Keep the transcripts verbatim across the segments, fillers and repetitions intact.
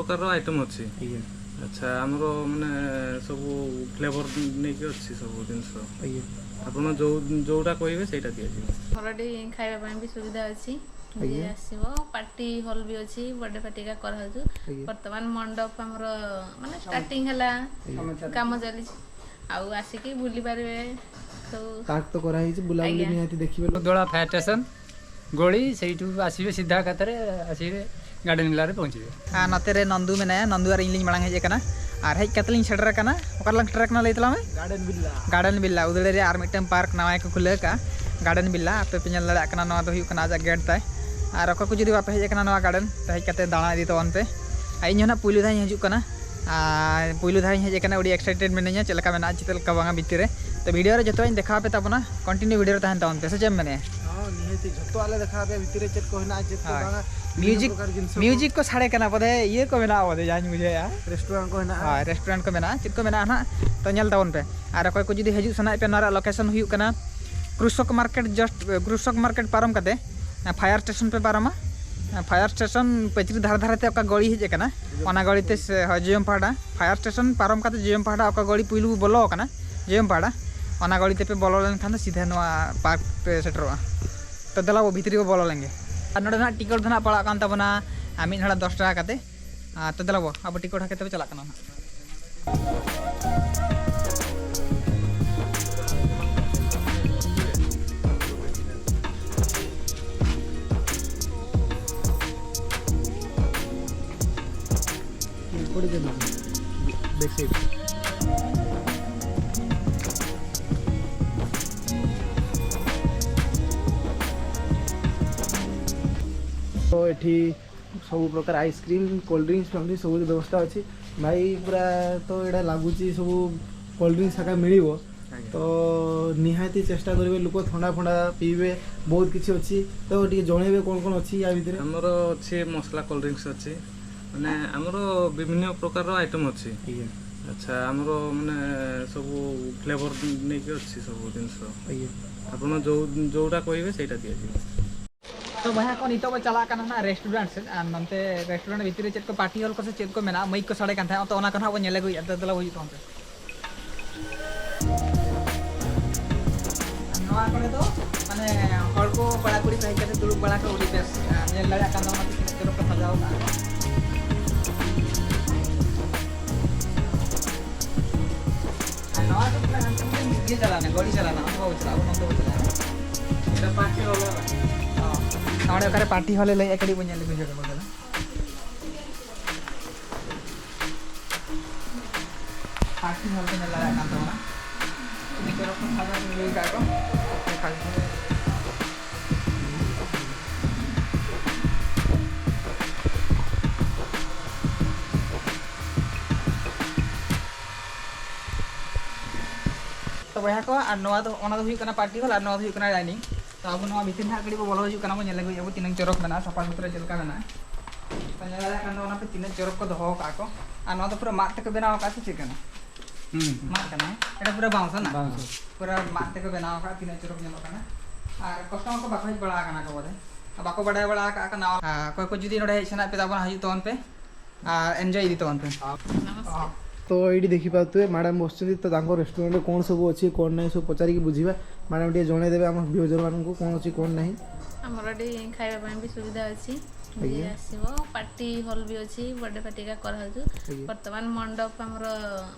ପ୍ରକାରର ଆଇଟମ୍ ଅଛି। ଆଜ୍ଞା। ଆଚ୍ଛା, ଆମର ମାନେ ସବୁ ଫ୍ଲେଭର ନେଇକି ଅଛି ସବୁ ଜିନିଷ। ଆଜ୍ଞା। ଆପଣ ଯୋଉ, ଯୋଉଟା କହିବେ ସେଇଟା ଦିଆଯିବ। ଆମର ଏଠି ଖାଇବା ପାଇଁ ବି ସୁବିଧା ଅଛି। ଯିଏ ଆଜ୍ଞା। ଆସିବ, ପାର୍ଟି ହଲ୍ ବି ଅଛି, ବର୍ଥଡେ ପାର୍ଟିକା କରାହେଉଛୁ। ଆଜ୍ଞା। ବର୍ତ୍ତମାନ ମଣ୍ଡପ ଆମର ମାନେ ଷ୍ଟାର୍ଟିଂ ହେଲା, ଆଜ୍ଞା। କାମ ଚାଲିଛି। ଆଉ ଆସିକି ବୁଲି ପାରିବେ ସବୁ। ପାର୍କ ତ କରାହେଇଛି, ବୁଲାବୁଲି ଆଜ୍ଞା। ନିହାତି ଦେଖିବେ। ଦୋଳା ଫାୟାର ଷ୍ଟେସନ ଗଳି, ସେଇଠୁ ଆସିବେ ସିଧା ଏକାଥରେ ଆସିବେ ଗାର୍ଡେନ ଭିଲାରେ ପହଞ୍ଚିବେ। ᱟᱨ ᱱᱚᱛᱮ ᱨᱮ ᱱᱚᱱᱫᱩ ᱢᱮᱱᱟᱭᱟ, ᱱᱚᱱᱫᱩ ᱟᱨ ᱤᱧ ᱞᱤᱧ ᱢᱟᱲᱟᱝ ᱦᱮᱡ ᱟᱠᱟᱱᱟ᱾ ᱟᱨ ᱦᱮᱡ ᱠᱟᱛᱮ ᱞᱤᱧ ᱥᱮᱴᱮᱨ ᱟᱠᱟᱱᱟ, ᱚᱠᱟ ᱨᱮᱞᱟᱝ ᱥᱮᱴᱮᱨ ᱟᱠᱟᱱᱟ ᱞᱟᱹᱭ ᱛᱟᱞᱟᱝ ᱢᱮ? ᱜᱟᱨᱰᱮᱱ ᱵᱤᱞᱞᱟ᱾ ᱜᱟᱨᱰᱮᱱ ᱵᱤᱞᱞᱟ ᱩᱫᱽᱲᱟ ᱨᱮ ᱟᱨ ᱢᱤᱫᱴᱟᱝ ᱯᱟᱨᱠ ᱱᱟᱣᱟ ᱜᱮᱠᱚ ᱠᱷᱩᱞᱟᱹᱣ ᱟᱠᱟᱫᱼᱟ, ᱜᱟᱨᱰᱮᱱ ᱵᱤᱞᱞᱟ᱾ ᱟᱯᱮ ᱯᱮ ᱧᱮᱞ ᱫᱟᱲᱮᱭᱟᱜ ᱠᱟᱱᱟ, ᱱᱚᱣᱟ ᱫᱚ ᱦᱩᱭᱩᱜ ᱠᱟᱱᱟ ᱟᱡᱟᱜ ᱜᱮᱴ ᱛᱟᱭ᱾ ᱟᱨ ᱚᱠᱚᱭ ᱠᱚ ᱡᱩᱫᱤ ᱵᱟᱯᱮ ᱦᱮᱡ ᱟᱠᱟᱱᱟ ᱱᱚᱣᱟ ᱜᱟᱨᱰᱮᱱ, ᱛᱚ ᱦᱮᱡ ᱠᱟᱛᱮ ᱫᱟᱬᱟ ᱤᱫᱤ ᱛᱟᱵᱚᱱ ᱯᱮ᱾ ᱟᱨ ᱤᱧ ᱦᱚᱸ ᱱᱟᱜ ᱯᱩᱭᱞᱩ ᱫᱷᱟᱣ ᱤᱧ ᱦᱤᱡᱩᱜ ᱠᱟᱱᱟ, ᱟᱨ ᱯᱩᱭᱞᱩ ᱫᱷᱟᱣ ᱤᱧ ᱦᱮᱡ ᱟᱠᱟᱱᱟ, ᱟᱹᱰᱤ ᱮᱠᱥᱟᱭᱴᱮᱰ ᱢᱤᱱᱟᱹᱧᱟ ᱪᱮᱫ ᱞᱮᱠᱟ ᱢᱮᱱᱟᱜᱼᱟ, ᱪᱮᱫ ᱞᱮᱠᱟ ᱵᱟᱝᱟ ᱵᱷᱤᱛᱤᱨ ᱨᱮ᱾ ᱛᱚ ᱵᱷᱤᱰᱤᱭᱳ ᱨᱮ ᱡᱚᱛᱚᱣᱟᱜ ᱤᱧ ᱫᱮᱠᱷᱟᱣ ᱟᱯᱮ ᱛᱟᱵᱚᱱᱟ, ᱠᱚᱱᱴᱤᱱᱤᱭᱩ ᱵᱷᱤᱰᱤᱭᱳ ᱨᱮ ᱛᱟᱦᱮᱱ ᱛᱟᱵᱚᱱ ᱯᱮ, ᱥᱮ ᱪᱮᱫ ᱮᱢ ᱢᱮᱱᱮᱫᱼᱟ? ᱦᱚᱸ, ᱱᱤᱦᱟᱹᱛᱤ ᱡᱷᱚᱛᱚᱣᱟᱜ ᱞᱮ ᱫᱮᱠᱷᱟᱣ ᱟᱯᱮᱭᱟ, ᱵᱷᱤᱛᱤᱨ ᱨᱮ ᱪᱮᱫ ᱠᱚ ᱦᱮᱱᱟᱜᱼᱟ, ᱪᱮᱫ ᱠᱚ ᱦᱳᱭ᱾ ᱵᱟᱝᱟ, ᱵᱤᱵᱷᱤᱱᱱᱚ ᱢᱤᱭᱩᱡᱤᱠ, ᱯᱨᱚᱠᱟᱨ ᱡᱤᱱᱤᱥ ᱠᱚ᱾ ᱢᱤᱭᱩᱡᱤᱠ ᱠᱚ ᱥᱟᱰᱮ ᱠᱟᱱᱟ, ᱵᱚᱫᱷᱮ ᱤᱭᱟᱹ ᱠᱚ ᱢᱮᱱᱟᱜᱼᱟ ᱵᱚᱫᱷᱮ, ᱡᱟᱦᱟᱸᱧ ᱵᱩᱡᱷᱟᱹᱣᱮᱫᱼᱟ᱾ ᱨᱮᱥᱴᱩᱨᱮᱱᱴ ᱠᱚ ᱦᱮᱱᱟᱜᱼᱟ᱾ ᱦᱳᱭ, ᱨᱮᱥᱴᱩᱨᱮᱱᱴ ᱠᱚ ᱢᱮᱱᱟᱜᱼᱟ, ᱪᱮᱫ ᱠᱚ ᱢᱮᱱᱟᱜᱼᱟ ᱱᱟᱦᱟᱜ, ᱛᱚ ᱧᱮᱞ ᱛᱟᱵᱚᱱ ᱯᱮ᱾ ᱟᱨ ᱚᱠᱚᱭ ᱠᱚ ᱡᱩᱫᱤ ᱦᱤᱡᱩᱜ ᱥᱟᱱᱟᱭᱮᱫ ᱯᱮ, ᱱᱚᱣᱟ ᱨᱮᱭᱟᱜ ᱞᱳᱠᱮᱥᱚᱱ ᱦᱩᱭᱩᱜ ᱠᱟᱱᱟ ᱠᱨᱩᱥᱚᱠ ᱢᱟᱨᱠᱮᱴ, ᱡᱟᱥᱴ ᱠᱨᱩᱥᱚᱠ ᱢᱟᱨᱠᱮᱴ ᱯᱟᱨᱚᱢ ᱠᱟᱛᱮ ᱯᱷᱟᱭᱟᱨ ᱥᱴᱮᱥᱚᱱ ᱯᱮ ᱯᱟᱨᱚᱢᱟ᱾ ᱯᱷᱟᱭᱟᱨ ᱥᱴᱮᱥᱚᱱ ᱯᱟᱹᱪᱨᱤ ᱫᱷᱟᱨᱮ ᱫᱷᱟᱨᱮ ᱛᱮ ᱚᱠᱟ ᱜᱚᱲᱤ ᱦᱮᱡ ᱟᱠᱟᱱᱟ, ᱚᱱᱟ ᱜᱚᱲᱤ ᱛᱮ ᱥᱮ, ᱦᱳᱭ, ᱡᱚᱭᱚᱢ ᱯᱟᱦᱟᱰᱟ᱾ ᱯᱷᱟᱭᱟᱨ ᱥᱴᱮᱥᱚᱱ ᱯᱟᱨᱚᱢ ᱠᱟᱛᱮ ᱡᱚᱭᱚᱢ ᱯᱟᱦᱟᱰᱟ ᱚᱠᱟ ᱜᱚᱲᱤ ᱯᱩᱭᱞᱩ ᱵᱚᱞᱚ ᱟᱠᱟᱱᱟ, ᱡᱚᱭᱚᱢ ᱯᱟᱦᱟᱰᱟ, ᱚᱱᱟ ᱜᱚᱲᱤ ᱛᱮᱯᱮ ᱵᱚᱞᱚ ᱞᱮᱱᱠᱷᱟᱱ ᱫᱚ ᱥᱤᱫᱷᱟᱹ ᱱᱚᱣᱟ ᱯᱟᱨᱠ ᱯᱮ ᱥᱮᱴᱮᱨᱚᱜᱼᱟ᱾ ᱛᱚ ᱫᱮᱞᱟ ᱵᱚ ᱵᱷᱤᱛᱨᱤ ᱵᱚ ᱵᱚᱞᱚ ᱞᱮᱱᱜᱮ᱾ ᱟᱨ ᱱᱚᱰᱮ ᱱᱟᱦᱟᱜ ᱴᱤᱠᱤᱴ ᱫᱚ ᱱᱟᱦᱟᱜ ᱯᱟᱲᱟᱜ ᱠᱟᱱ ᱛᱟᱵᱚᱱᱟ, ᱟᱨ ᱢᱤᱫ ᱦᱚᱲᱟᱜ ᱫᱚᱥ ᱴᱟᱠᱟ ᱠᱟᱛᱮ᱾ ᱟᱨ ᱛᱚ ᱫᱮᱞᱟ ᱵᱚ, ᱟᱵᱚ ᱴᱤᱠᱤᱴ ᱦᱟᱛᱟᱣ ᱠᱟᱛᱮ ᱵᱚ ᱪᱟᱞᱟᱜ ᱠᱟᱱᱟ ᱱᱟᱦᱟᱜ᱾ ᱵᱮᱠ ᱥᱟᱭᱤᱰ᱾ ତ ଏଠି ସବୁ ପ୍ରକାର ice cream, cold drinks, fold drinks ସବୁ ବ୍ୟବସ୍ଥା ଅଛି। ଭାଇ, ପୁରା ତ ଏଇଟା ଲାଗୁଛି ସବୁ କୋଲ୍ଡ ଡ୍ରିଙ୍କସ୍ ଆକା ମିଳିବ। ଆଜ୍ଞା। ତ ନିହାତି ଚେଷ୍ଟା କରିବେ, ଲୋକ ଥଣ୍ଡା ଫଣ୍ଡା ପିଇବେ, ବହୁତ କିଛି ଅଛି। ତ ଟିକେ ଜଣେଇବେ କ'ଣ କ'ଣ ଅଛି ୟା ଭିତରେ? ଆମର ଅଛି ମସଲା କୋଲ୍ଡ ଡ୍ରିଙ୍କସ୍ ଅଛି, ମାନେ ଆମର ବିଭିନ୍ନ ପ୍ରକାରର ଆଇଟମ୍ ଅଛି। ଆଜ୍ଞା। ଆଚ୍ଛା, ଆମର ମାନେ ସବୁ ଫ୍ଲେଭର ନେଇକି ଅଛି ସବୁ ଜିନିଷ। ଆଜ୍ଞା। ଆପଣ ଯୋଉ, ଯୋଉଟା କହିବେ ସେଇଟା ଦିଆଯିବ। ତ ᱛᱚ ᱵᱚᱭᱦᱟ ᱠᱚ, ᱱᱤᱛᱚᱜ ᱵᱚ ᱪᱟᱞᱟᱜ ᱠᱟᱱᱟ ᱱᱟᱦᱟᱜ ᱨᱮᱥᱴᱩᱨᱮᱱᱴ ᱥᱮᱫ᱾ ᱟᱨ ᱱᱚᱱᱛᱮ ᱨᱮᱥᱴᱩᱨᱮᱱᱴ ᱵᱷᱤᱛᱤᱨ ᱨᱮ ᱪᱮᱫ ᱠᱚ ᱯᱟᱨᱴᱤ ᱦᱚᱞ ᱠᱚ ᱥᱮ ᱪᱮᱫ ᱠᱚ ᱢᱮᱱᱟᱜᱼᱟ, ᱢᱟᱹᱭᱤᱠ ᱠᱚ ᱥᱟᱰᱮ ᱠᱟᱱ ᱛᱟᱦᱮᱸᱫ, ᱛᱚ ᱚᱱᱟ ᱠᱚ ᱱᱟᱦᱟᱜ ᱵᱚ ᱧᱮᱞ ᱟᱹᱜᱩᱭᱮᱫᱼᱟ᱾ ᱛᱚ ᱫᱮᱞᱟ ᱵᱚ ᱦᱤᱡᱩᱜ ᱛᱟᱵᱚᱱ ᱯᱮ᱾ ᱟᱨ ᱱᱚᱣᱟ ᱠᱚᱨᱮ ᱫᱚ ᱢᱟᱱᱮ ᱦᱚᱲ ᱠᱚ, ᱠᱚᱲᱟ ᱠᱩᱲᱤ ᱠᱚ ᱦᱮᱡ ᱠᱟᱛᱮ ᱫᱩᱲᱩᱵ ᱵᱟᱲᱟ ᱠᱚ ᱟᱹᱰᱤ ᱵᱮᱥ, ᱟᱨ ᱧᱮᱞ ᱫᱟᱲᱮᱭᱟᱜ ᱠᱟᱱ ᱛᱟᱵᱚᱱᱟ ᱛᱤᱱᱟᱹᱜ ᱪᱚᱨᱚᱠ ᱠᱚ ᱥᱟᱡᱟᱣ ᱠᱟᱜᱼᱟ ᱠᱚ᱾ ᱟᱨ ᱱᱚᱣᱟ ᱫᱚ ᱯᱩᱨᱟᱹ ᱦᱟᱱᱛᱮ ᱢᱤᱫᱴᱮᱱ ᱤᱭᱟᱹ ᱪᱟᱞᱟᱣᱱᱟ, ᱜᱟᱹᱰᱤ ᱪᱟᱞᱟᱣᱱᱟ, ᱚᱱᱛᱮ ᱵᱟᱵᱚ ᱪᱟᱞᱟᱜᱼᱟ, ᱚᱱᱛᱮ ᱵᱚ ᱪᱟᱞᱟᱜᱼᱟ᱾ ᱮᱴᱟ ᱯᱟᱨᱴᱤ ᱦᱚᱞ ᱨᱮ᱾ ᱚ᱾ ᱱᱚᱰᱮ ᱚᱠᱟᱨᱮ ᱯᱟᱨᱴᱤ ᱦᱚᱞᱮ ᱞᱟᱹᱭᱮᱫᱼᱟ, ᱠᱟᱹᱴᱤᱡ ᱵᱚᱱ ᱧᱮᱞ ᱞᱮᱜᱮ ᱵᱷᱤᱰᱤᱭᱳ ᱨᱮ ᱵᱚᱞᱚ ᱠᱟᱛᱮ᱾ ᱯᱟᱨᱴᱤ ᱦᱚᱞ ᱯᱮ ᱧᱮᱞ ᱫᱟᱲᱮᱭᱟᱜ ᱠᱟᱱ ᱛᱟᱵᱚᱱᱟ᱾ ᱛᱤᱱᱟᱹᱜ ᱪᱚᱨᱚᱠ ᱠᱚ ᱥᱟᱡᱟᱣ ᱥᱟᱡᱟᱣ ᱠᱟᱜᱼᱟ ᱠᱚ᱾ ᱫᱮᱠᱷᱟ ᱡᱟᱠ᱾ ᱛᱚ ᱵᱚᱭᱦᱟ ᱠᱚ, ᱟᱨ ᱱᱚᱣᱟ ᱫᱚ, ᱚᱱᱟ ᱫᱚ ᱦᱩᱭᱩᱜ ᱠᱟᱱᱟ ᱯᱟᱨᱴᱤ ᱦᱚᱞ ᱟᱨ ᱱᱚᱣᱟ ᱫᱚ ᱦᱩᱭᱩᱜ ᱠᱟᱱᱟ ᱰᱟᱭᱱᱤᱝ᱾ ᱛᱚ ᱟᱵᱚ ᱱᱚᱣᱟ ᱵᱷᱤᱛᱤᱨ ᱱᱟᱦᱟᱜ ᱠᱟᱹᱴᱤᱡ ᱵᱚ ᱵᱚᱞᱚ ᱦᱤᱡᱩᱜ ᱠᱟᱱᱟ, ᱵᱚ ᱧᱮᱞ ᱟᱹᱜᱩᱭᱮᱫᱼᱟ ᱵᱚ ᱛᱤᱱᱟᱹᱝ ᱪᱚᱨᱚᱠ ᱢᱮᱱᱟᱜᱼᱟ, ᱥᱟᱯᱷᱟ ᱥᱩᱛᱨᱟᱹ ᱪᱮᱫ ᱞᱮᱠᱟ ᱢᱮᱱᱟᱜᱼᱟ᱾ ᱛᱚ ᱧᱮᱞ ᱫᱟᱲᱮᱭᱟᱜ ᱠᱟᱱ ᱛᱟᱵᱚᱱᱟ ᱯᱮ ᱛᱤᱱᱟᱹᱜ ᱪᱚᱨᱚᱠ ᱠᱚ ᱫᱚᱦᱚ ᱟᱠᱟᱫᱼᱟ ᱠᱚ᱾ ᱟᱨ ᱱᱚᱣᱟ ᱫᱚ ᱯᱩᱨᱟᱹ ᱢᱟᱫ ᱛᱮᱠᱚ ᱵᱮᱱᱟᱣ ᱟᱠᱟᱫᱼᱟ ᱥᱮ ᱪᱮᱫ ᱠᱟᱱᱟ? ᱦᱩᱸ᱾ ᱢᱟᱫ ᱠᱟᱱᱟ᱾ ᱮᱴᱟ ᱯᱩᱨᱟᱹ ᱵᱟᱸᱥ ᱟᱱᱟ? ᱵᱟᱸᱥ᱾ ᱯᱩᱨᱟᱹ ᱢᱟᱫ ᱛᱮᱠᱚ ᱵᱮᱱᱟᱣ ᱟᱠᱟᱫᱼᱟ, ᱛᱤᱱᱟᱹᱜ ᱪᱚᱨᱚᱠ ᱧᱮᱞᱚᱜ ᱠᱟᱱᱟ᱾ ᱟᱨ ᱠᱟᱥᱴᱚᱢᱟᱨ ᱠᱚ ᱵᱟᱠᱚ ᱦᱮᱡ ᱵᱟᱲᱟ ᱟᱠᱟᱱᱟ ᱠᱚ ᱵᱚᱞᱮ᱾ ᱟᱨ ᱵᱟᱠᱚ ᱵᱟᱰᱟᱭ ᱵᱟᱲᱟ ᱟᱠᱟᱫ ᱠᱟᱱᱟ᱾ ᱟᱨ ᱚᱠᱚᱭ ᱠᱚ ᱡᱩᱫᱤ ᱱᱚᱰᱮ ᱦᱮᱡ ᱥᱟᱱᱟᱭᱮᱫ ᱯᱮ ᱛᱟᱵᱚᱱᱟ, ᱦᱤᱡᱩᱜ ᱛᱟᱵᱚᱱ ᱯᱮ᱾ ᱟᱨ ᱮᱱᱡᱚᱭ ᱤᱫᱤ ᱛᱟᱵᱚᱱ ᱯᱮ᱾ ନମସ୍କାର। ତ ଏଇଠି ଦେଖିପାରୁଥିବେ ମ୍ୟାଡ଼ାମ୍ ବସିଛନ୍ତି, ତ ତାଙ୍କ ରେଷ୍ଟୁରାଣ୍ଟରେ କ'ଣ ସବୁ ଅଛି କ'ଣ ନାହିଁ ସବୁ ପଚାରିକି ବୁଝିବା। ମ୍ୟାଡ଼ାମ୍ ଟିକେ ଜଣେଇଦେବେ ଆମ ଭ୍ୟୁଜର ମାନଙ୍କୁ କ'ଣ ଅଛି କ'ଣ ନାହିଁ। ଆମର ଏଠି ଖାଇବା ପାଇଁ ବି ସୁବିଧା ଅଛି, ଯିଏ ଆଜ୍ଞା। ଆସିବ। ପାର୍ଟି ହଲ୍ ବି ଅଛି, ବର୍ଥଡେ ପାର୍ଟିକା କରାହେଉଛି। ଆଜ୍ଞା। ବର୍ତ୍ତମାନ ମଣ୍ଡପ ଆମର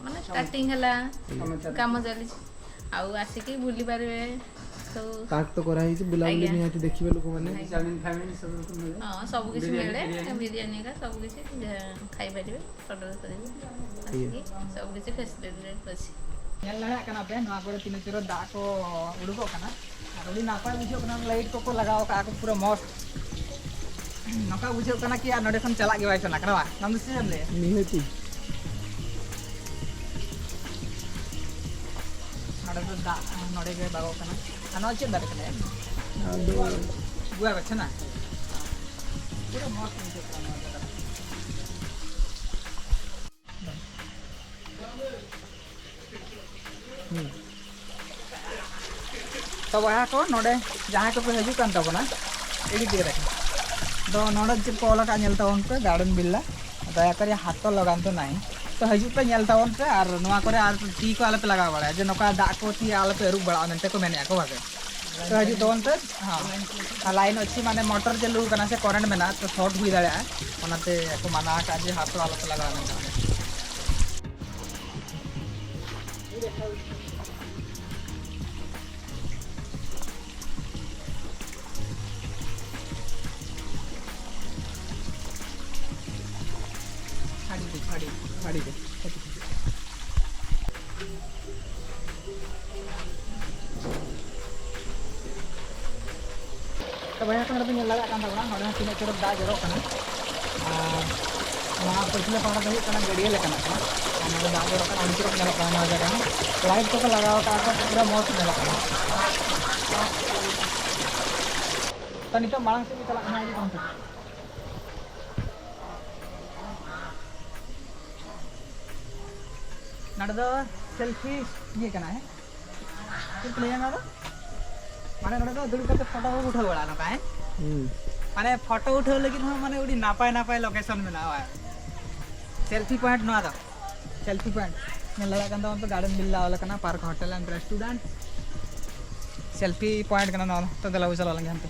ମାନେ ଷ୍ଟାର୍ଟିଂ ହେଲା, ଆଜ୍ଞା। କାମ ଚାଲିଛି। ଆଉ ଆସିକି ବୁଲି ପାରିବେ ସବୁ। ପାର୍କ ତ କରାହେଇଛି, ବୁଲାବୁଲି ଆଜ୍ଞା। ନିହାତି ଦେଖିବେ ଲୋକମାନେ। ଆଜ୍ଞା। ଚାଉମିନ ଫାଉମିନ ସବୁ ରକମ ମିଳେ। ହଁ, ସବୁ କିଛି ବିରିୟାନୀ, ମିଳେ। ବିରିୟାନୀ। ବିରିୟାନୀ ଏକା ସବୁ କିଛି, ଯାହା ଖାଇପାରିବେ, ଅର୍ଡର କରିବେ। ଆଜ୍ଞା। ଆସିକି ସବୁ କିଛି ଫେସିଲିଟି ଅଛି। ᱧᱮᱞ ᱫᱟᱲᱮᱭᱟᱜ ᱠᱟᱱᱟ ᱯᱮ, ᱱᱚᱣᱟ ᱠᱚᱨᱮ ᱛᱤᱱᱟᱹᱜ ᱪᱚᱨᱚᱠ ᱫᱟᱜ ᱠᱚ ᱩᱰᱩᱠᱚᱜ ᱠᱟᱱᱟ᱾ ᱟᱨ ᱟᱹᱰᱤ ᱱᱟᱯᱟᱭ ᱵᱩᱡᱷᱟᱹᱜ ᱠᱟᱱᱟ, ᱞᱟᱭᱤᱴ ᱠᱚᱠᱚ ᱞᱟᱜᱟᱣ ᱠᱟᱜᱼᱟ ᱠᱚ, ᱯᱩᱨᱟᱹ ᱢᱚᱥᱛ᱾ ᱱᱚᱝᱠᱟ ᱵᱩᱡᱷᱟᱹᱜ ᱠᱟᱱᱟ ᱠᱤ ᱟᱨ ᱱᱚᱰᱮ ᱠᱷᱚᱱ ᱪᱟᱞᱟᱜ ᱜᱮ ᱵᱟᱭ ᱥᱟᱱᱟ ᱠᱟᱱᱟ, ᱵᱟᱝ? ᱟᱢ ᱫᱚ ᱪᱮᱫ ᱮᱢ ᱞᱟᱹᱭᱟ? ᱱᱤᱦᱟᱹᱛᱤ᱾ ᱱᱚᱰᱮ ᱫᱚ ᱫᱟᱜ, ᱱᱚᱰᱮ ᱜᱮ ᱫᱟᱜᱚᱜ ᱠᱟᱱᱟ᱾ ᱟᱨ ᱱᱚᱣᱟ ᱪᱮᱫ ᱫᱟᱨᱮ ᱠᱟᱱᱟ? ᱱᱚᱣᱟ ᱫᱚ ᱜᱩᱣᱟ ᱜᱟᱪᱷᱟ ᱱᱟ? ᱯᱩᱨᱟᱹ ᱢᱚᱥᱛ ᱵᱩᱡᱷᱟᱹᱜ ᱠᱟᱱᱟ ᱱᱚᱣᱟ ᱡᱟᱭᱜᱟ ᱨᱮ᱾ ᱦᱩᱸ᱾ ᱛᱚ ᱵᱚᱭᱦᱟ ᱠᱚ, ᱱᱚᱰᱮ ᱡᱟᱦᱟᱸᱭ ᱠᱚᱯᱮ ᱦᱤᱡᱩᱜ ᱠᱟᱱ ᱛᱟᱵᱚᱱᱟ, ᱤᱫᱤ ᱠᱮᱫᱟ ᱠᱚ᱾ ᱟᱫᱚ ᱱᱚᱰᱮ ᱪᱮᱫ ᱠᱚ ᱚᱞ ᱟᱠᱟᱫ ᱧᱮᱞ ᱛᱟᱵᱚᱱ ᱯᱮ, ᱜᱟᱨᱰᱮᱱ ᱵᱤᱞᱞᱟ, ᱫᱟᱭᱟ ᱠᱚᱨᱮ ᱦᱟᱛ ᱛᱚ ᱞᱟᱜᱟᱱ ᱛᱚ ᱱᱟᱭ᱾ ᱛᱚ ᱦᱤᱡᱩᱜ ᱯᱮ, ᱧᱮᱞ ᱛᱟᱵᱚᱱ ᱯᱮ, ᱟᱨ ᱱᱚᱣᱟ ᱠᱚᱨᱮ ᱟᱨ ᱛᱤ ᱠᱚ ᱟᱞᱚ ᱯᱮ ᱞᱟᱜᱟᱣ ᱵᱟᱲᱟᱭᱟ, ᱡᱮ ᱱᱚᱝᱠᱟ ᱫᱟᱜ ᱠᱚ ᱛᱤ ᱟᱞᱚ ᱯᱮ ᱟᱹᱨᱩᱵ ᱵᱟᱲᱟᱜᱼᱟ ᱢᱮᱱᱛᱮ ᱠᱚ ᱢᱮᱱᱮᱫᱼᱟ ᱠᱚ ᱵᱷᱟᱜᱮ᱾ ᱛᱚ ᱦᱤᱡᱩᱜ ᱛᱟᱵᱚᱱ ᱯᱮ᱾ ᱦᱮᱸ, ᱟᱨ ᱞᱟᱭᱤᱱ ᱚᱪᱷᱤ ᱢᱟᱱᱮ ᱢᱚᱴᱚᱨ ᱪᱟᱹᱞᱩ ᱠᱟᱱᱟ ᱥᱮ ᱠᱚᱨᱮᱱᱴ ᱢᱮᱱᱟᱜᱼᱟ, ᱛᱚ ᱥᱚᱨᱴ ᱦᱩᱭ ᱫᱟᱲᱮᱭᱟᱜᱼᱟ, ᱚᱱᱟᱛᱮ ᱠᱚ ᱢᱟᱱᱟ ᱟᱠᱟᱫ ᱡᱮ ᱦᱟᱛ ᱫᱚ ᱟᱞᱚ ᱯᱮ ᱞᱟᱜᱟᱣᱟ ᱢᱮᱱᱛᱮ᱾ ᱟᱹᱰᱤ ᱵᱮᱥ, ᱟᱹᱰᱤ, ᱟᱹᱰᱤ ᱵᱮᱥ᱾ ᱛᱚ ᱵᱚᱭᱦᱟ ᱠᱚ, ᱱᱚᱰᱮ ᱯᱮ ᱧᱮᱞ ᱫᱟᱲᱮᱭᱟᱜ ᱠᱟᱱ ᱛᱟᱵᱚᱱᱟ, ᱱᱚᱰᱮ ᱦᱚᱸ ᱛᱤᱱᱟᱹᱜ ᱪᱚᱨᱚᱠ ᱫᱟᱜ ᱡᱚᱨᱚᱜ ᱠᱟᱱᱟ᱾ ᱟᱨ ᱱᱚᱣᱟ ᱯᱟᱹᱪᱷᱞᱟᱹ ᱯᱟᱦᱴᱟ ᱫᱚ ᱦᱩᱭᱩᱜ ᱠᱟᱱᱟ ᱜᱟᱹᱰᱭᱟᱹ ᱞᱮᱠᱟᱱᱟᱜ ᱠᱟᱱᱟ᱾ ᱟᱨ ᱱᱚᱰᱮ ᱫᱟᱜ ᱡᱚᱨᱚᱜ ᱠᱟᱱᱟ, ᱟᱹᱰᱤ ᱪᱚᱨᱚᱠ ᱧᱮᱞᱚᱜ ᱠᱟᱱᱟ ᱱᱚᱣᱟ ᱡᱟᱭᱜᱟ ᱦᱚᱸ᱾ ᱞᱟᱭᱤᱴ ᱠᱚᱠᱚ ᱞᱟᱜᱟᱣ ᱟᱠᱟᱫ ᱠᱚ, ᱯᱩᱨᱟᱹ ᱢᱚᱡᱽ ᱧᱮᱞᱚᱜ ᱠᱟᱱᱟ᱾ ᱛᱚ ᱱᱤᱛᱚᱜ ᱢᱟᱲᱟᱝ ᱥᱮᱫ ᱜᱮ ᱪᱟᱞᱟᱜ ᱠᱟᱱᱟ, ᱤᱫᱤ ᱠᱚᱢ ᱥᱮ᱾ ᱱᱚᱰᱮ ᱫᱚ ᱥᱮᱞᱯᱷᱤ ᱤᱭᱟᱹ ᱠᱟᱱᱟ, ᱦᱮᱸ? ᱪᱮᱫ ᱠᱚ ᱞᱟᱹᱭᱟ ᱱᱚᱣᱟ ᱫᱚ? ᱢᱟᱱᱮ ᱱᱚᱰᱮ ᱫᱚ ᱫᱩᱲᱩᱵ ᱠᱟᱛᱮ ᱯᱷᱳᱴᱳ ᱠᱚ ᱩᱴᱷᱟᱹᱣ ᱵᱟᱲᱟᱜᱼᱟ ᱱᱚᱝᱠᱟ, ᱦᱮᱸ? ᱦᱩᱸ᱾ ᱢᱟᱱᱮ ᱯᱷᱳᱴᱳ ᱩᱴᱷᱟᱹᱣ ᱞᱟᱹᱜᱤᱫ ᱦᱚᱸ ᱢᱟᱱᱮ ᱟᱹᱰᱤ ᱱᱟᱯᱟᱭ ᱱᱟᱯᱟᱭ ᱞᱳᱠᱮᱥᱚᱱ ᱢᱮᱱᱟᱜᱼᱟ, ᱵᱟᱝ? ᱥᱮᱞᱯᱷᱤ ᱯᱚᱭᱮᱱᱴ ᱱᱚᱣᱟ ᱫᱚ᱾ Selfie point. ᱧᱮᱞ ᱫᱟᱲᱮᱭᱟᱜ ᱠᱟᱱ ᱛᱟᱵᱚᱱ ᱯᱮ, ᱜᱟᱨᱰᱮᱱ ᱵᱤᱞᱞᱟ ᱚᱞ ᱟᱠᱟᱱᱟ, park hotel and restaurant. Selfie point ᱠᱟᱱᱟ ᱱᱚᱣᱟ ᱫᱚ᱾ ᱛᱚ ᱫᱮᱞᱟ ᱵᱚ ᱪᱟᱞᱟᱣ ᱞᱮᱱ ᱜᱮ ᱦᱟᱱᱛᱮ᱾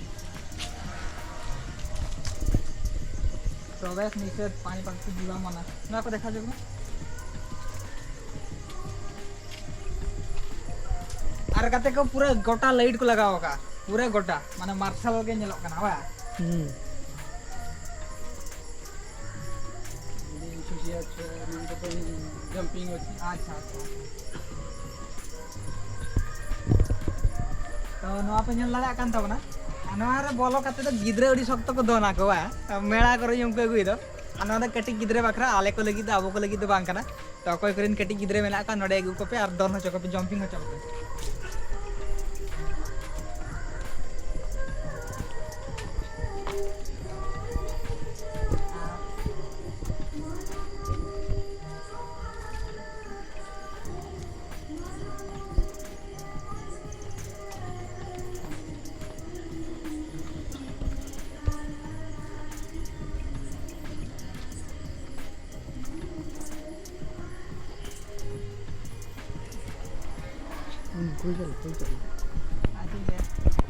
ᱯᱨᱚᱵᱮᱥ ᱱᱤᱥᱮᱫᱷ, ᱯᱟᱱᱤ ᱯᱟᱠᱷᱤ ᱡᱤᱵᱟ ᱢᱟᱱᱟ᱾ ᱱᱚᱣᱟ ᱠᱚ ᱫᱮᱠᱷᱟ ᱡᱚᱝ ᱢᱮ᱾ ᱟᱨ ᱜᱟᱛᱮ ᱠᱚ, ᱯᱩᱨᱟᱹ ᱜᱚᱴᱟ ᱞᱟᱭᱤᱴ ᱠᱚ ᱞᱟᱜᱟᱣ ᱟᱠᱟᱫᱼᱟ, ᱯᱩᱨᱟᱹ ᱜᱚᱴᱟ, ᱢᱟᱱᱮ ᱢᱟᱨᱥᱟᱞ ᱜᱮ ᱧᱮᱞᱚᱜ ᱠᱟᱱᱟ, ᱵᱟᱝ? ᱦᱩᱸ᱾ ᱡᱩᱢᱯᱤᱝ ᱚᱪᱷᱤ᱾ ᱟᱪᱪᱷᱟ, ᱟᱪᱪᱷᱟ᱾ ᱛᱚ, ᱱᱚᱣᱟ ᱯᱮ ᱧᱮᱞ ᱫᱟᱲᱮᱭᱟᱜ ᱠᱟᱱ ᱛᱟᱵᱚᱱᱟ᱾ ᱟᱨ ᱱᱚᱣᱟ ᱨᱮ ᱵᱚᱞᱚ ᱠᱟᱛᱮ ᱫᱚ ᱜᱤᱫᱽᱨᱟᱹ ᱟᱹᱰᱤ ᱥᱚᱠᱛᱚ ᱠᱚ ᱫᱚᱱ ᱟᱠᱚ, ᱵᱟᱝ? ᱢᱮᱞᱟ ᱠᱚᱨᱮ ᱩᱱᱠᱩ ᱟᱹᱜᱩᱭ ᱫᱚ᱾ ᱟᱨ ᱱᱚᱣᱟ ᱫᱚ ᱠᱟᱹᱴᱤᱡ ᱜᱤᱫᱽᱨᱟᱹ ᱵᱟᱠᱷᱨᱟ, ᱟᱞᱮ ᱠᱚ ᱞᱟᱹᱜᱤᱫ ᱫᱚ, ᱟᱵᱚ ᱠᱚ ᱞᱟᱹᱜᱤᱫ ᱫᱚ ᱵᱟᱝ ᱠᱟᱱᱟ᱾ ᱛᱚ, ᱚᱠᱚᱭ ᱠᱚᱨᱮᱱ ᱠᱟᱹᱴᱤᱡ ᱜᱤᱫᱽᱨᱟᱹ ᱢᱮᱱᱟᱜ ᱠᱚᱣᱟ, ᱱᱚᱰᱮ ᱟᱹᱜᱩ ᱠᱚᱯᱮ ᱟᱨ ᱫᱚᱱ ᱦᱚᱪᱚ ᱠᱚᱯᱮ, ᱡᱟᱢᱯᱤᱝ ᱦᱚᱪᱚ ᱠᱚᱯᱮ᱾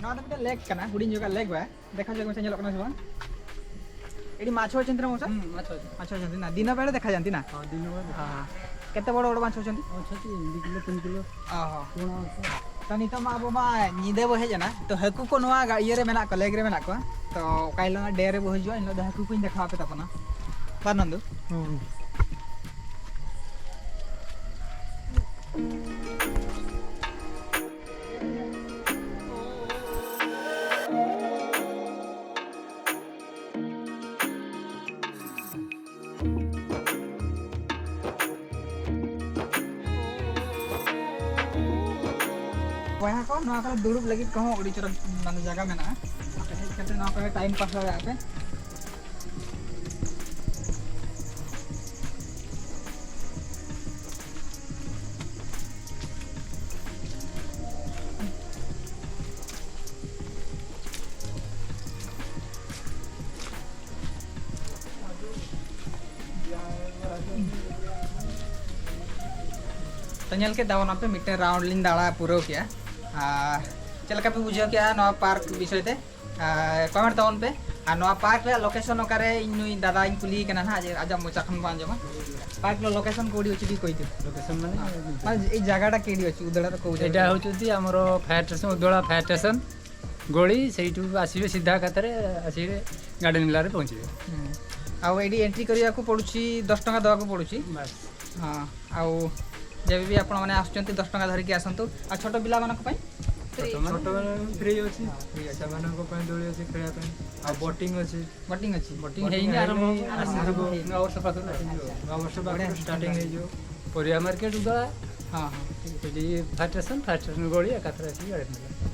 ᱱᱚᱣᱟ ᱫᱚ ᱢᱤᱫᱴᱮᱱ ᱞᱮᱠ ᱠᱟᱱᱟ, ᱦᱩᱰᱤᱧ ᱧᱚᱜᱟᱜ ᱞᱮᱠ ᱵᱟᱭ ᱫᱮᱠᱷᱟ ᱧᱚᱜ ᱢᱮᱥᱮ, ᱧᱮᱞᱚᱜ ᱠᱟᱱᱟ ᱥᱮ ᱵᱟᱝ? ᱮᱰᱤ ᱢᱟᱪᱷ ᱦᱚᱸ ᱪᱮᱱ ᱛᱟᱦᱮᱱᱟ ᱢᱚᱥᱟ? ᱦᱩᱸ, ᱢᱟᱪᱷ ᱦᱚᱸ ᱪᱮᱱ᱾ ᱢᱟᱪᱷ ᱦᱚᱸ ᱪᱮᱱ ᱛᱟᱦᱮᱱᱟ᱾ ᱫᱤᱱ ᱵᱮᱲᱟ ᱫᱮᱠᱷᱟ ᱡᱟᱱᱛᱤ ᱱᱟ? ᱦᱚᱸ, ᱫᱤᱱ ᱵᱮᱲᱟ ᱫᱮᱠᱷᱟ᱾ ᱦᱚᱸ, ᱦᱚᱸ᱾ ᱠᱮᱛᱮ ᱵᱚᱲ ᱵᱚᱲ ᱢᱟᱪᱷ ᱦᱚᱸ ᱪᱮᱱ? ᱚ, ᱪᱷᱚᱴᱤ, ᱫᱩ ᱠᱤᱞᱳ, ᱛᱤᱱ ᱠᱤᱞᱳ᱾ ᱚ, ᱦᱚᱸ᱾ ᱯᱩᱱᱟ ᱢᱟᱪᱷ᱾ ᱛᱚ, ᱱᱤᱛᱚᱜ ᱢᱟ ᱟᱵᱚ ᱢᱟ ᱧᱤᱫᱟᱹ ᱵᱚ ᱦᱮᱡ ᱮᱱᱟ, ᱛᱚ, ᱦᱟᱹᱠᱩ ᱠᱚ ᱱᱚᱣᱟ ᱜᱟ-, ᱤᱭᱟᱹ ᱨᱮ ᱢᱮᱱᱟᱜ ᱠᱚᱣᱟ, ᱞᱮᱠ ᱨᱮ ᱢᱮᱱᱟᱜ ᱠᱚᱣᱟ᱾ ᱛᱚ, ᱚᱠᱟ ᱦᱤᱞᱳᱜ ᱰᱮ ᱨᱮ ᱵᱚ ᱦᱤᱡᱩᱜᱼᱟ, ᱮᱱ ᱦᱤᱞᱳᱜ ᱫᱚ ᱦᱟᱹᱠᱩ ᱠᱚᱧ ᱫᱮᱠᱷᱟᱣ ᱟᱯᱮ ᱛᱟᱵᱚᱱᱟ᱾ ᱵᱟᱝ ᱱᱚᱱᱫᱩ? ᱦᱩᱸ᱾ ᱵᱚᱭᱦᱟ ᱠᱚ, ᱱᱚᱣᱟ ᱠᱚᱨᱮ ᱫᱩᱲᱩᱵ ᱞᱟᱹᱜᱤᱫ ᱠᱚᱦᱚᱸ ᱟᱹᱰᱤ ᱪᱚᱨᱚᱠ, ᱢᱟᱱᱮ, ᱡᱟᱭᱜᱟ ᱢᱮᱱᱟᱜᱼᱟ᱾ ᱟᱯᱮ ᱦᱮᱡ ᱠᱟᱛᱮ ᱱᱚᱣᱟ ᱠᱚᱨᱮ ᱴᱟᱭᱤᱢ ᱯᱟᱥ ᱫᱟᱲᱮᱭᱟᱜᱼᱟ ᱯᱮ᱾ ᱛᱚ, ᱧᱮᱞ ᱠᱮᱫ ᱛᱟᱵᱚᱱ ᱟᱯᱮ, ᱢᱤᱫᱴᱮᱱ ᱨᱟᱣᱩᱱᱰ ᱞᱤᱧ ᱫᱟᱬᱟ ᱯᱩᱨᱟᱹᱣ ᱠᱮᱜᱼᱟ᱾ ᱟᱨ ᱪᱮᱫ ᱞᱮᱠᱟ ᱯᱮ ᱵᱩᱡᱷᱟᱹᱣ ᱠᱮᱜᱼᱟ ᱱᱚᱣᱟ ᱯᱟᱨᱠ ᱵᱤᱥᱚᱭ ᱛᱮ? ᱟᱨ ᱠᱚᱢᱮᱱᱴ ᱛᱟᱵᱚᱱ ᱯᱮ᱾ ᱟᱨ ᱱᱚᱣᱟ ᱯᱟᱨᱠ ᱨᱮᱭᱟᱜ ᱞᱳᱠᱮᱥᱚᱱ ᱚᱠᱟᱨᱮ, ᱤᱧ ᱱᱩᱭ ᱫᱟᱫᱟᱧ ᱠᱩᱞᱤᱭᱮ ᱠᱟᱱᱟ ᱱᱟᱦᱟᱜ, ᱡᱮ ᱟᱡᱟᱜ ᱢᱚᱪᱟ ᱠᱷᱚᱱ ᱵᱚᱱ ᱟᱸᱡᱚᱢᱟ᱾ ᱯᱟᱨᱠ ᱨᱮᱭᱟᱜ ᱞᱳᱠᱮᱥᱚᱱ ᱠᱚ ᱟᱹᱰᱤ ᱩᱪᱤᱛ ᱜᱮ ᱠᱚ ᱤᱫᱤ᱾ ᱞᱳᱠᱮᱥᱚᱱ ᱢᱟᱱᱮ? ᱢᱟᱱᱮ ᱮᱭ ᱡᱟᱭᱜᱟᱴᱟ ᱠᱤ ᱟᱹᱰᱤ ᱩᱪᱤᱛ, ᱩᱫᱟᱲᱟ ᱛᱟᱠᱚ ᱩᱫᱟᱲᱟ। ଏଇଟା ହେଉଛନ୍ତି ଆମର fire station, Udala fire station ଗଳି, ସେଇଠୁ ଆସିବେ ସିଧା ଏକାଥରେ ଆସିବେ ଗାର୍ଡେନ ଭିଲାରେ ପହଞ୍ଚିବେ। ହୁଁ। ଆଉ ଏଇଠି ଏଣ୍ଟ୍ରି କରିବାକୁ ପଡ଼ୁଛି ଦଶ ଟଙ୍କା ଦେବାକୁ ପଡ଼ୁଛି। ବାସ୍। ହଁ। ଆଉ ଯେବେ ବି ଆପଣମାନେ ଆସୁଛନ୍ତି, ଦଶ ଟଙ୍କା ଧରିକି ଆସନ୍ତୁ। ଆଉ ଛୋଟ ପିଲାମାନଙ୍କ ପାଇଁ? ଫ୍ରି। ଛୋଟମାନେ ଫ୍ରି ଅଛି। ହଁ, ଫ୍ରି ଅଛି। ସେମାନଙ୍କ ପାଇଁ ଦୋଳି ଅଛି ଖେଳିବା ପାଇଁ। ଆଉ ବୋଟିଂ ଅଛି। ବୋଟିଂ ଅଛି? ବୋଟିଂ ବୋଟିଂ ହେଇନି, ଆରମ୍ଭ ହେଇନି, ହବ। ଆରମ୍ଭ ଆସିଯିବ। ହେଇନି। ନୂଆ ବର୍ଷ ପାଖରୁ। ଆଚ୍ଛା। ନୂଆ ବର୍ଷ ପାଖରୁ ବଢ଼ିଆ। ଷ୍ଟାର୍ଟିଂ ହେଇଯିବ। ପରିବା ମାର୍କେଟ ଉଦଳା। ହଁ, ହଁ, ଠିକ୍ ଅଛି। ସେଠି ଫାୟାର ଷ୍ଟେସନ, ଫାୟାର ଷ୍ଟେସନ ଗଳି ଏକାଥରେ ଆସିକି ଗାର୍ଡେନ ଭିଲା।